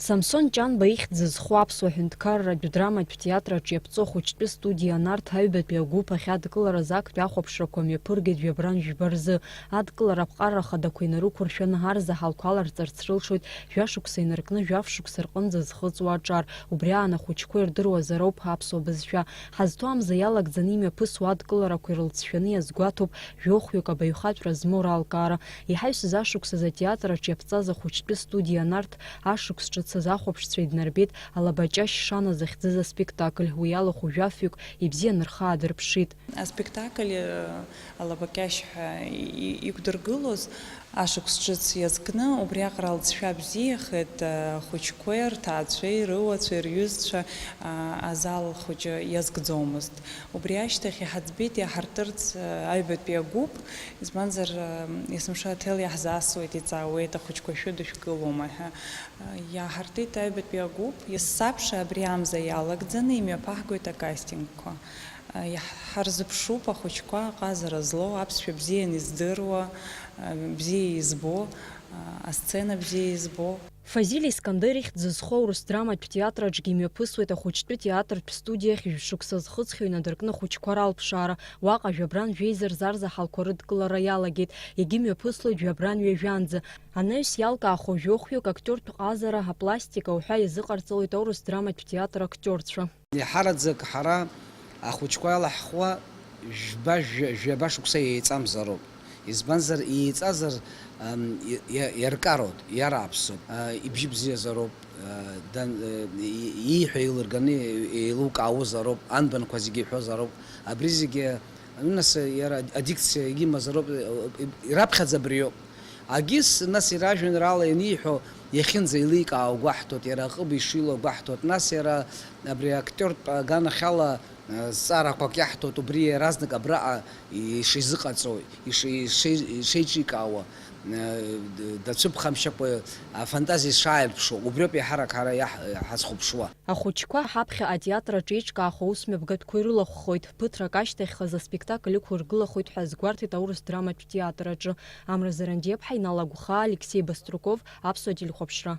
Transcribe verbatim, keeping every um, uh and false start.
Самсон Ҷанба ихьӡ зху аԥсуа ҳәынҭқарратә драматә театр аҿы иаԥҵоу ахәыҷтәы студиа Нарҭ аҩбатәи агәыԥ ахь адкылараз актәи ахәаԥшрақәа мҩаԥыргеит жәабран жәба рзы. Адкылара аԥҟарра хадақәа инарықәыршәаны, арзаҳалқәа аларҵарц рылшоит, жәашықәса инаркны, жәаф шықәса рҟынӡа зхыҵуа аҿар. Убри аан ахәыҷқәа ирдыруазароуп аԥсуа бызшәа. Ҳазҭо амза иалагӡаны имҩаԥысуа адкыларақәа ирылҵшәаны иазгәаҭоуп жәохәҩык абаҩхатәра змоу ралкаара. Иҳаҩсыз ашықәсазы атеатр аҿы иаԥҵаз ахәыҷтәы студиа Нарҭ ашықәс ҿыц азы ахәаԥшцәа иднарбеит Алабаҷашь Шана захьӡыз аспектакль. Уи алахәу жәафҩык ибзианы рхы аадырԥшит. Аспектакль, э, Алабаҷашь ҳәа и-, и-, иқәдыргылоз ашықәс ҿыц иазкны, убриаҟара алҵшәа бзиахеит, э, ахәыҷқәеи, рҭаацәеи, руацәеи, рҩызцәа, а, азал хәыҷы иазкӡомызт. Убри ашьҭахь иҳаӡбеит иаҳартырц, э, аҩбатәи агәыԥ, избанзар, э, есымша аҭел иаҳзасуеит, иҵаауеит, ахәыҷқәа шәыдышәкылома ҳәа. Э, иаҳартит аҩбатәи агәыԥ. Есыԥша абри амза иалагӡаны имҩаԥаҳгоит акастингқәа. Э, иаҳ-, ҳарзыԥшуп ахәыҷқәа аҟазара злоу, аԥсшәа бзианы издыруа, э, бзиа избо, э, асцена бзиа избо. Фазиль Искандер ихьӡ зху аурыс драматә театр аҿгьы имҩаԥысуеит ахәыҷтәы театртә студиа ахь. Жәшықәса зхыҵхьоу инадыркны ахәыҷқәа ралԥшаара. Уаҟа жәабран жәеиза рзарзаҳалқәа рыдкылара иалагеит. Егьи мҩаԥыслоит жәабран ҩажәанӡа. Анаҩс иалкаахо жәохәҩык актиортә ҟазара, апластика уҳәа иазыҟарҵалоит аурыс драматә театр актиорцәа. Иаҳараӡак ҳара ахәыҷқәа иалаҳхуа жәба, жәа-, жәаба шықәса еиҵамзароуп. Избанзар, еиҵазар, ам, и-, иа-, иаркароуп, иарааԥсоуп, а, ибжьы бзиазароуп, а, дан-, э, и-, ииҳәо еилырганы еилукаауазароуп, анбанқәа зегьы иҳәозароуп. Абри зегьы, ну, нас, иара адикциа имазароуп, э, ираԥхьаӡа абриоуп. Агьыс, нас, иара ажәеинраала ианиҳәо, иахьынӡаиликаау гәаҳҭоит, иара аҟыбаҩ ишилоу гәаҳҭоит, нас иара абри актиортә аганахьала, э, зҵаарақәак иаҳҭоит, убри иаразнак абраҟа ишизыҟаҵоу, иши-, иши-, ишеиҿикаауа, э, д-, дацәыԥхамшьакәа афантазиа ишааирԥшуа, убриоуп еиҳарак ҳара иаҳ-, ҳазхәаԥшуа. Ахәыҷқәа ҳаԥхьаҟа атеатр аҿы еиҿкаахо аусмҩаԥгатәқәа ирылахәхоит. Ԥыҭрак ашьҭахь хазы аспектакль ықәыргылахоит ҳәа азгәарҭеит аурыс драматә театр аҿы. Амра Зарандиаԥҳа, Инал Агәхаа, Алексеи Баструков, Аԥсуа телехәаԥшра.